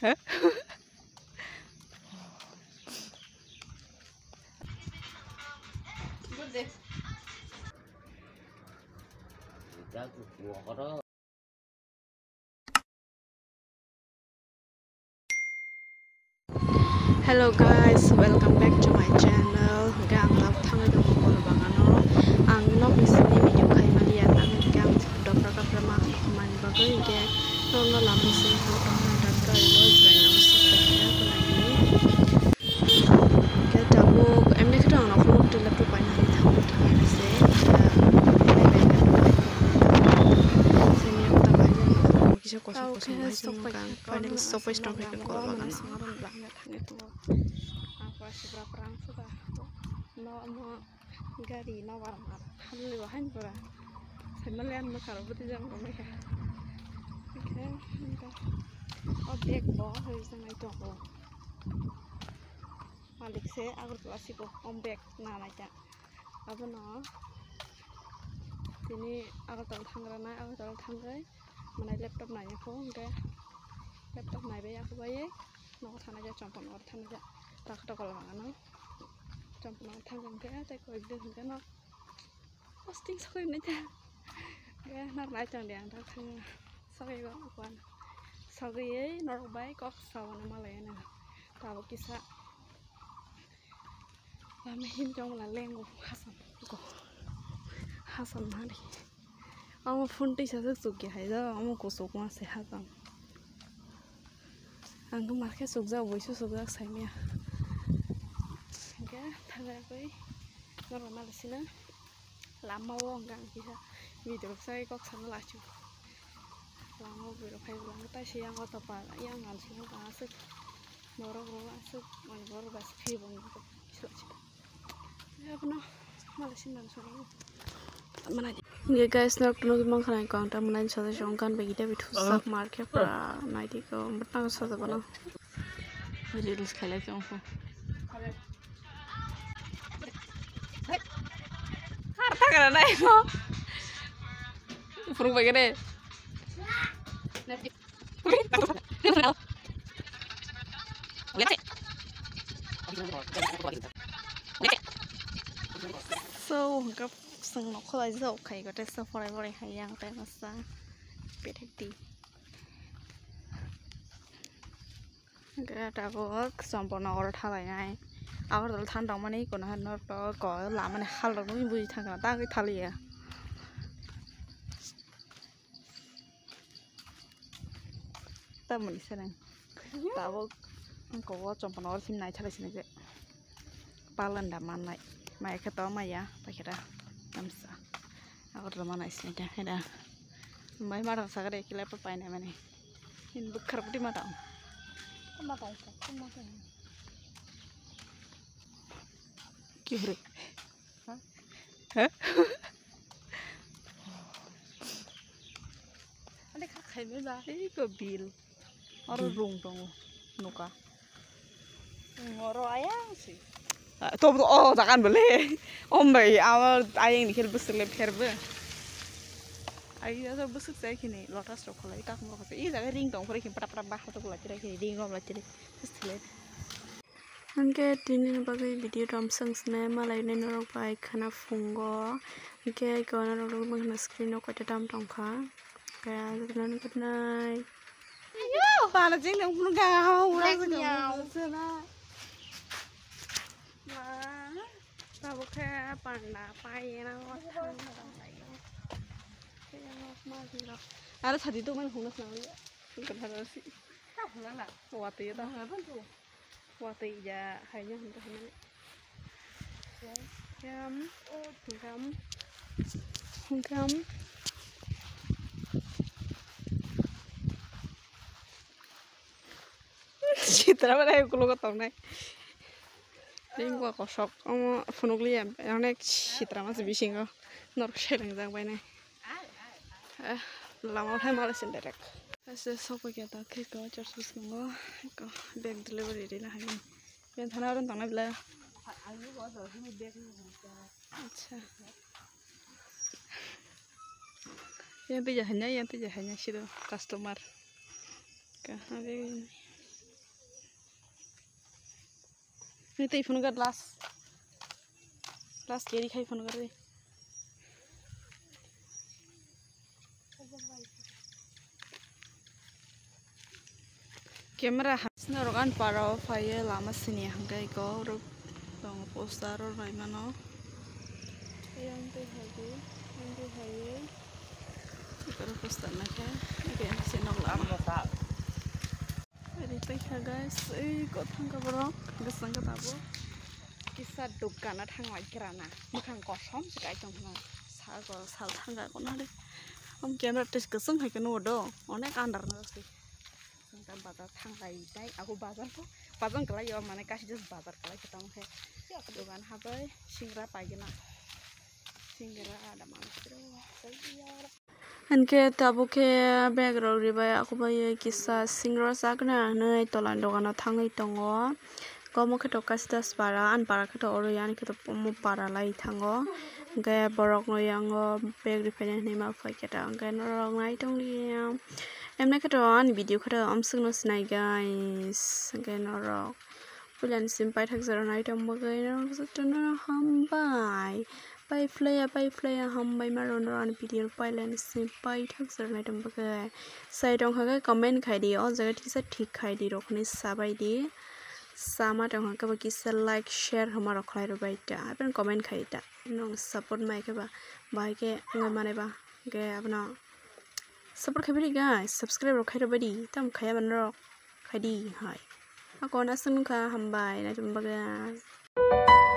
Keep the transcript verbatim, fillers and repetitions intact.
Huh? Hello guys, welcome back to my channel. Hingke ang tabuk thangwi tongo bol bagano. Ang nok bisingni video khai maliya, tamni hingke ang dopra kapra ma mani bagwi hingke nokno lama simi tongkha, ang gari o jirai nang sok paikha, hingke tabuk emni khe to ang nokhorno twi laptop paina hinwi thangwi thangwi se, kisa kosong kosong bai se nokha, finally sok paikha, finally sok pai tongkha kol bagano. Ang pura sibra prang suda. No, no, gari no bar mar. Hamle ba hain pura. Sai male an no karo budi jang ko mekha. Okay, okay. O bag bo hoi jang ai to bo. Malik se Agartala sibo o bag na nai ta. Abono tini Agartala thangra nai, Agartala thangwi. Mane laptop nai ya ko, hingke laptop nai bai ya ko bai. Nogo thana ja, chompon nogo thana ja. Tak tak kol mangano. Chompon nogo thang jang ke, tei koi din hingke no. Posting sokoi nai ta. Ke nar nai chang de ang tak thang. Sokoi go kwan. Sokoi ei norok bai kok sawana malai na. Tabo kisa. Lama him jong la lengo hasan ko. Hasan nari. Amo phone tisa se chukya hai do, amo kusuk ma se hasan. Ang khe mar khe chukjak, buisu chukjak saimya. Hingke thangjakgwi norok nalai sina. Lama o hingke ang kisa video rok sai kok sana lachu. Lama o bwrwi rok phai bwlang tai se yang auto pa yang ang sina ta aswk. Borok rok aswk, borok bai se phi bo nang kok kisa lachu. Abono mala sin nang sori. Mana. Hingke guys, norok tunu mang khana ko ang ta mana sa jong kan bai gita bithu sak mar khe pura nai di ko, betang sa jabana. Reels khailai tong kho. Har ta kana nai mo. Phurung bai gede. So, hingke chwng nokho lai jok khai, kote sa porai porai hai yang tai masa. Pethek di. Hingke tabuk Champaknagar thalai nai. Agartala thang tongmani kono hai norok to ko lamani hal rok nw buji thang kha, ta wngwi thaliya. Tamoni seleng. Tabuk ang kogo Champaknagar sim nai thalai sinai je. Palanda mannai. Maya khe to maya, paikhe da. Namsa. Agartala mannai sinai da, khe da. Mai madang sagade kile pa painai mani. Hin bukhar pudi madang. Madang sa, madang. Kire. Ha? Ha? Ande kha khai me ba. Ei ko bil. Oro rung tongo. Nuka. Oro ayang si. Ah, to, to, oh, takan bole. Om bai, ama ayang ni khel bwswk le pher bo. Ai, ya, bwswk sai khini, lotus rok kholai, tak mo kholai. I jaga ring tong, phore khini, pata, pata, bah, to, kholai, tira khini, ring rom, lai, tira. Bwswk le. Hingke tini ni bagwi video rom swng swnai, malai nai norok bai khana phungo. Hingke iko norok nugwi mankha screen o koita tam tongkha. Hingke good night, good night. Ayo, bana jeng nang phunu ga, ura se ga, se na. Ma, tabuk khe panda pai na, wa thang tong lai. Khe ma jing rok. Aro sadi to man phunu snang liya. Kotha rasi. Ta phunu la. Wa te ta. Phunu la ban tu. Watwi ya, haino hwnba hwnmani. Hwnkhe, hwnkhe, hwnkhe. Sitra bai ukulok o tongnai. Ringwa kosok, omo phunukliya, onek sitra masa bisingo norok selengjak bainai. Eh, lama hai mala sin direct. Ase sokoi khe ta khe ko church biskango ko bag delivery rina hai. Yang thana ron tangna bila. Acha. Yang tija hanya, yang tija hanya sido customer. Ka ha bag. Ni tei phunukha glass. Glass carry khai phunukha tei. Camera ha-, sini rok ani para o phaiye lama sini hwnkhe eko rok tongo poster rok naimano. Ayang tei hai di, ang tei hai ye. Eko rok poster naikhe, eko yang se nok lama. Ari paikha guys, ei kothang ka borok, gosong ka tabo. Kisa dukana thang lai kirana, mukhang kosom se kai tong khna. Sal ko, sal thang ka kono de. Om camera test gosong hai khe nugo do, onek andar no se. Sengta bazar thang lai tai, ako bazar ko, bazar kalai yo, mane kasi just bazar kalai khe tamo khe. Dogan habai, singra paigena. Singra ada mansro, sai ya. Hinkhe tabuk khe bag rok ribai, ako bai kisa singra chakna hinwi tolani dogano thangwi tongo. Omo khe to Kasidas para, ani para khe to oro ya, ani khe to omo para lai thango. Hinkhe borok no yango bag ripaina hinwi ma phai khe ta, hinkhe norok nai tongdi. Emne khe to ani video khe to amswkno sinai guys, hinkhe norok puilani sim paithak jora nai tong bagwi norok jotono hambai. Pai phlaiya, pai phlaiya, hambai ma rwno ani video pailani simi paithak jora nai tong bagwi. Sai tong kha khe comment khai di, o jaga kisa thik khai di rok hinwi sabai di. Sama tong kha khe bo kisa like, share hwnma rok khlai rw bai ta. Aphano comment khai ta. Nwng support mai khe ba, bahai khe wngwi manai ba. Hwnkhe abono support khai bai di guys, subscribe rok khai rw bai di. Tamo khaiya mano rok khai di hai. Ako na swng kha hambai nai tong bagwi.